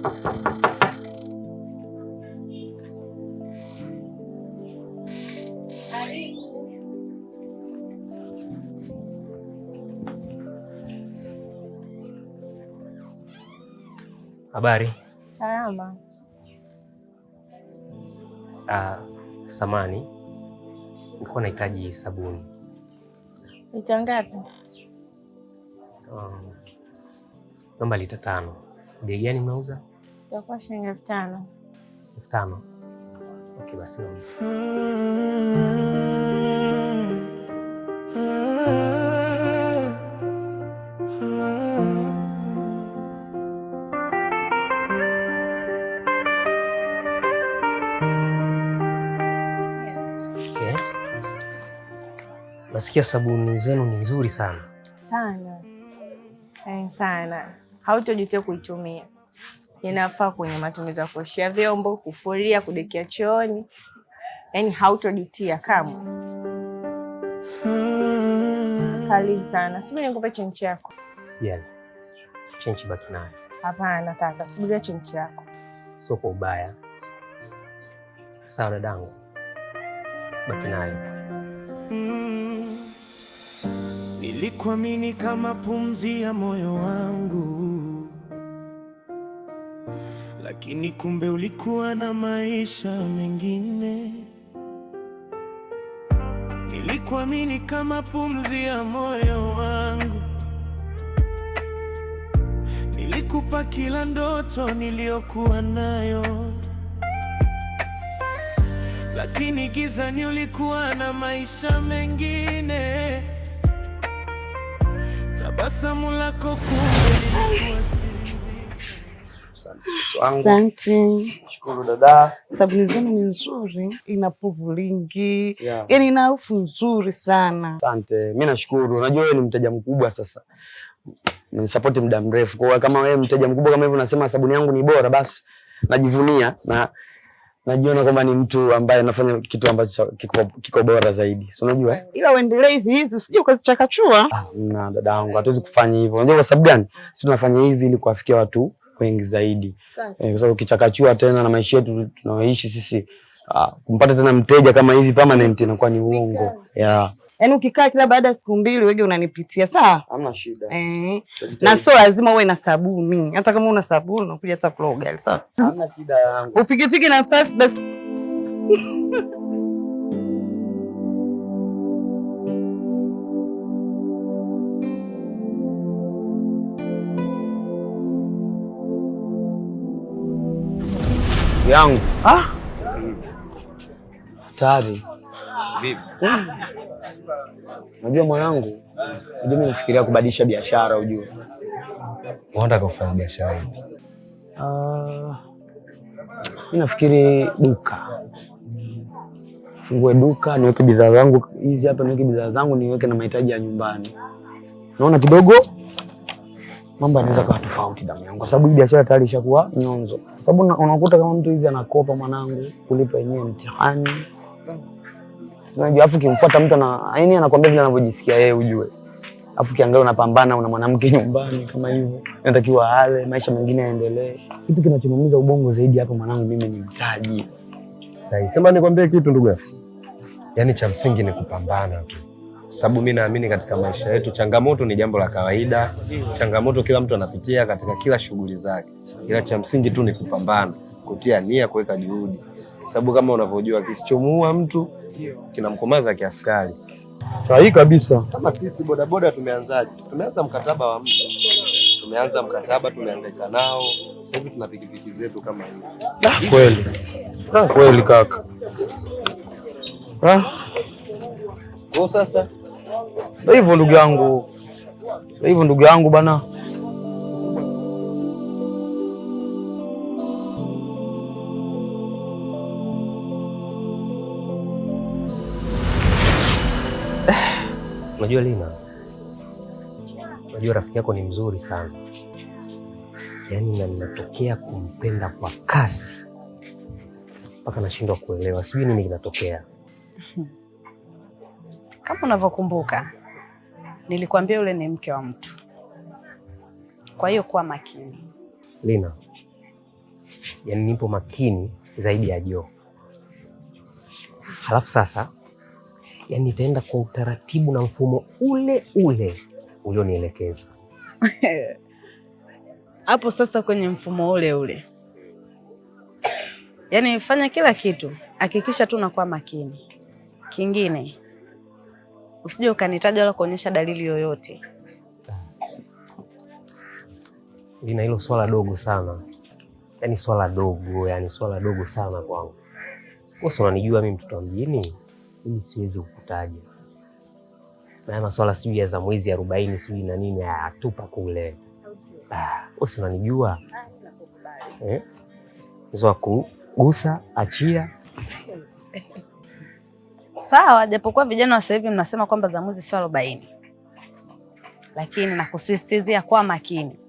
Habari. Salama. Samani, nilikuwa nahitaji sabuni. Lita ngapi? Naomba lita 5. Bei gani mnauza? Itakuwa shilingi 5,000. 5,000? Okay, basi naomba. Okay. Nasikia sabuni zenu ni nzuri sana. Sana. Sana. Hautojutia kuitumia. Inafaa kwenye matumizi ya kuoshea vyombo, kufulia, kudekia chooni. Yaani hautojutia kamwe. Karibu sana. Subiri nikupe chenchi yako. Sijali. Chenchi baki nayo. Hapana kaka, subiria chenchi yako. Sio kwa ubaya. Sawa dadangu. Baki nayo. Nilikuamini kama pumzi ya moyo wangu, lakini kumbe ulikuwa na maisha mengine. Nilikuamini kama pumzi ya moyo wangu, nilikupa kila ndoto niliyokuwa nayo, lakini gizani ulikuwa na maisha mengine. Tabasamu lako kumbe lilikuwa siri. Asante. Shukuru dada. Sabuni zenu ni nzuri, ina povu lingi, yaani ina harufu nzuri sana. Asante. Mimi nashukuru. Unajua wewe ni mteja mkubwa sasa. Umenisupport muda mrefu. Kwa hiyo kama wewe mteja mkubwa kama hivyo unasema sabuni yangu ni bora, basi najivunia na najiona kwamba ni mtu ambaye nafanya kitu ambacho kiko bora zaidi. Si unajua? Ila uendelee hizi hizi usije ukazichakachua. Ah, na dada yangu hatuwezi kufanya hivyo. Unajua kwa sababu gani? Sisi tunafanya hivi ili kuwafikia watu wengi zaidi. Kwa sababu ukichakachua tena na maisha yetu tunaoishi sisi, kumpata tena mteja kama hivi permanent inakuwa ni uongo. Yeah. Yaani ukikaa kila baada ya siku 2 wege unanipitia, sawa? Hamna shida. Na sio lazima uwe na sabuni. Hata kama una sabuni unakuja hata kula ugali, sawa? Hamna shida yangu. Upige pige nafasi basi. Yangu. Hatari. Vipi? Unajua mwanangu, unajua mimi nafikiria kubadilisha biashara ujue. Unataka kufanya biashara ipi? Mimi nafikiri duka. Fungue duka, niweke bidhaa zangu hizi hapa, niweke bidhaa zangu, niweke na mahitaji ya nyumbani. Naona kidogo mambo yanaweza kuwa tofauti damu yangu, kwa sababu hii biashara tayari ishakuwa nyonzo. Kwa sababu unakuta kama mtu hivi anakopa mwanangu kulipa yenyewe mtihani. Unajua, afu kimfuata mtu ana yaani anakuambia vile anavyojisikia yeye ujue. Afu kiangalia unapambana, una mwanamke nyumbani kama hivyo. Inatakiwa ale, maisha mengine yaendelee. Kitu kinachoniumiza ubongo zaidi hapa mwanangu mimi ni mtaji. Sahi. Sema nikwambie kitu ndugu yangu. Yaani cha msingi ni kupambana tu. Sababu mimi naamini katika maisha yetu changamoto ni jambo la kawaida. Changamoto kila mtu anapitia katika kila shughuli zake. Ila cha msingi tu ni kupambana, kutia nia, kuweka juhudi. Sababu kama unavyojua kisichomuua mtu kinamkomaza kiaskari. Sahihi kabisa. Kama sisi bodaboda tumeanzaje? Tumeanza mkataba wa muda. Tumeanza mkataba, tumehangaika nao. Sasa hivi tuna pikipiki zetu kama hivi. Kweli. Kweli kaka. Kwa sasa ndio hivyo ndugu yangu. Ndio hivyo ndugu yangu bana. Unajua Lina, unajua rafiki yako ni mzuri sana. Yaani na ninatokea kumpenda kwa kasi mpaka nashindwa kuelewa, sijui nini kinatokea. Kama unavyokumbuka nilikwambia yule ni mke wa mtu, kwa hiyo kuwa makini. Lina, Yaani nipo makini zaidi ya Joe. Halafu sasa, yaani nitaenda kwa utaratibu na mfumo ule ule ulionielekeza. Hapo sasa kwenye mfumo ule ule, yaani fanya kila kitu, hakikisha tu unakuwa makini. Kingine usije ukanitaja wala kuonyesha dalili yoyote. Lina, hilo swala dogo sana, yaani swala dogo, yaani swala dogo sana kwangu. Wewe unanijua mimi mtoto wa mjini, mimi siwezi kukutaja na haya maswala sijui ya za mwezi 40 sijui na nini, tupa kule. Wewe unanijua eh? Zoa kugusa, achia. Sawa, japokuwa vijana wa sasa hivi mnasema kwamba za mwezi sio 40, lakini nakusisitizia kwa makini.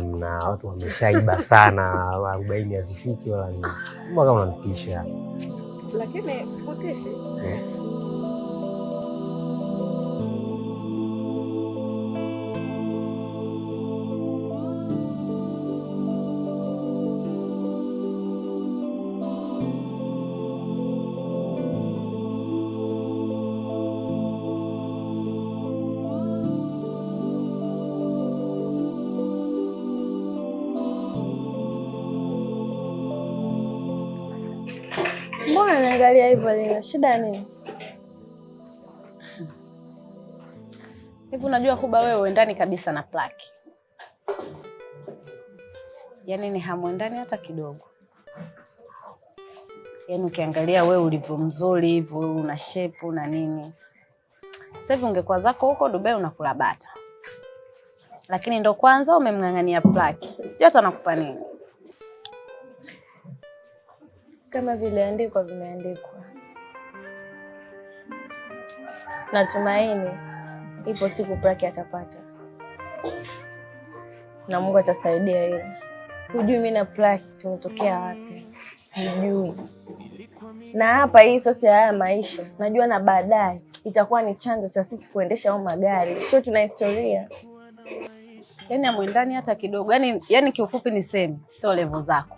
Mna watu wameshaiba sana, 40 hazifiki wala nini. Mbona kama unanitisha? Lakini sikutishi. Eh? Mbona naangalia hivyo Lina? Shida nini? Hivi unajua Kuba, wewe uendani kabisa na Plaki. Yaani ni hamuendani hata kidogo. Yaani ukiangalia wewe ulivyo mzuri hivyo, una shape na nini. Sasa hivi ungekuwa zako huko Dubai unakula bata. Lakini ndo kwanza umemng'ang'ania Plaki. Sijui hata nakupa nini. Kama viliandikwa vimeandikwa. Natumaini ipo siku Plaki atapata na Mungu atasaidia hilo. Hujui mimi na Plaki tumetokea wapi, hujui. Na hapa hii sasa haya maisha najua, na baadaye itakuwa ni chanzo cha sisi kuendesha hao magari, sio? Tuna historia. Yaani hamuendani hata kidogo. Yaani kiufupi niseme sio level zako.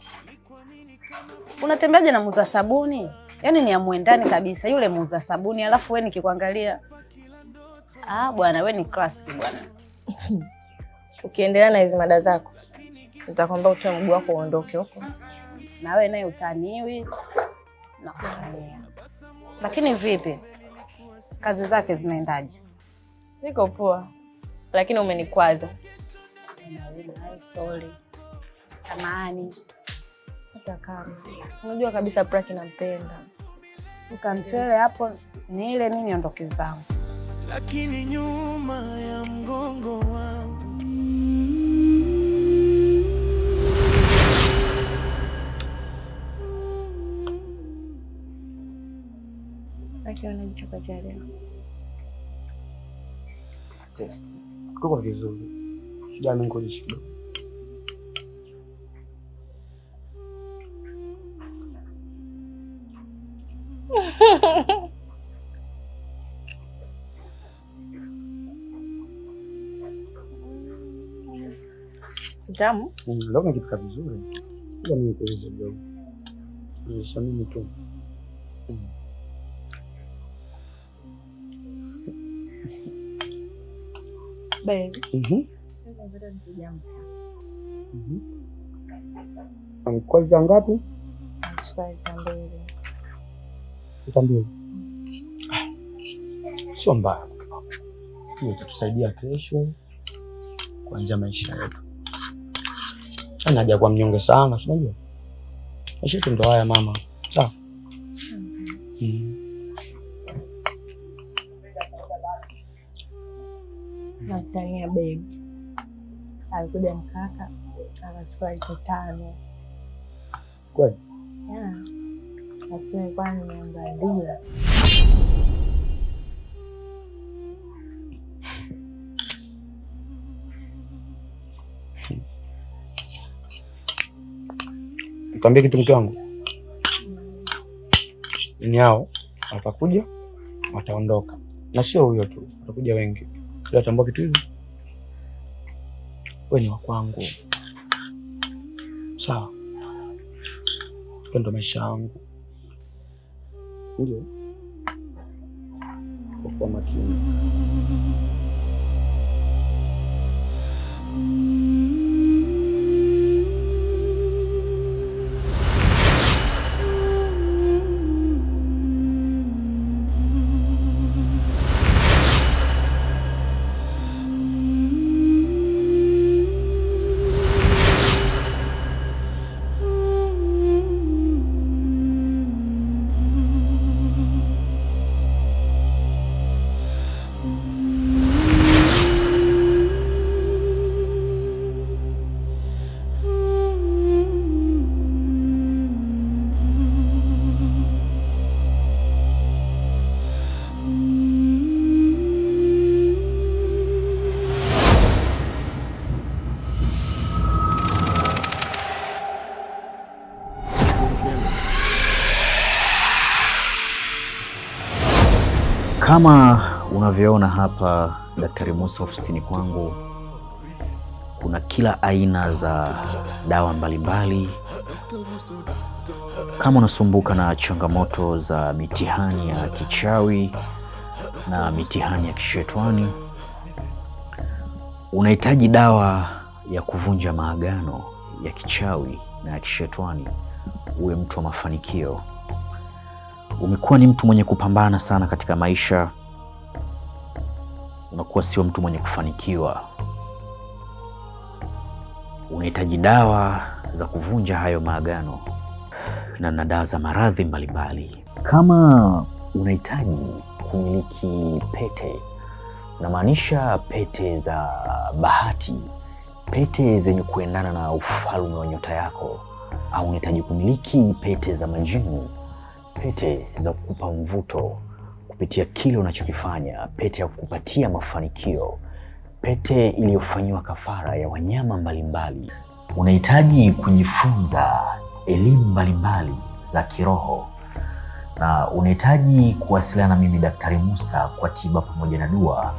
Unatembeaje na muuza sabuni? Yaani ni hamuendani kabisa. Yule muuza sabuni alafu wewe nikikuangalia, ah bwana wewe ni classic bwana. Ukiendelea na hizi mada zako nitakwambia utoe mguu wako uondoke huko. Na wewe naye utaniwi. Lakini vipi? Kazi zake zinaendaje? Niko poa. Lakini umenikwaza. Sorry. Samahani. Hata kama unajua kabisa Plaki nampenda. Ukamchele hapo ni ile mimi niondoke zangu. Lakini nyuma ya mgongo wangu Akiona chakula cha leo. Test. Kuko vizuri. Jamani ngoja kidogo. Tamu. Leo umekipika vizuri. Ila mimi kuuliza kidogo. Nisha mimi tu. Baby. Kwa lita ngapi? Chukua lita 2. Lita 2. Sio mbaya. Hiyo itatusaidia kesho kuanzia maisha yetu. Ana haja kwa mnyonge sana, unajua. Maisha yetu ndo haya mama. Sawa. Nakutania baby. Alikuja mkaka akachukua lita 5. Kweli? Yeah. Lakini nilikuwa nimeangalia. Nikwambie kitu mke wangu. Ni hao watakuja wataondoka. Na sio huyo tu, watakuja wengi. Ila tambua kitu hivi. Wewe ni wa kwangu. Sawa. Ndo maisha yangu. Ndio. Kwa kuwa makini. Kama unavyoona hapa, Daktari Musa ofisini kwangu kuna kila aina za dawa mbalimbali. Kama unasumbuka na changamoto za mitihani ya kichawi na mitihani ya kishetwani, unahitaji dawa ya kuvunja maagano ya kichawi na ya kishetwani, uwe mtu wa mafanikio. Umekuwa ni mtu mwenye kupambana sana katika maisha, unakuwa sio mtu mwenye kufanikiwa. Unahitaji dawa za kuvunja hayo maagano na dawa za maradhi mbalimbali. Kama unahitaji kumiliki pete, namaanisha pete za bahati, pete zenye kuendana na ufalme wa nyota yako, au unahitaji kumiliki pete za majini, pete za kukupa mvuto kupitia kile unachokifanya, pete ya kukupatia mafanikio, pete iliyofanyiwa kafara ya wanyama mbalimbali. Unahitaji kujifunza elimu mbalimbali za kiroho na unahitaji kuwasiliana na mimi Daktari Musa kwa tiba pamoja na dua.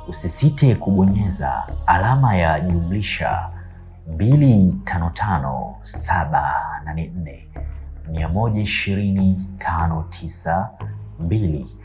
Usisite kubonyeza alama ya jumlisha 255 784 120 592.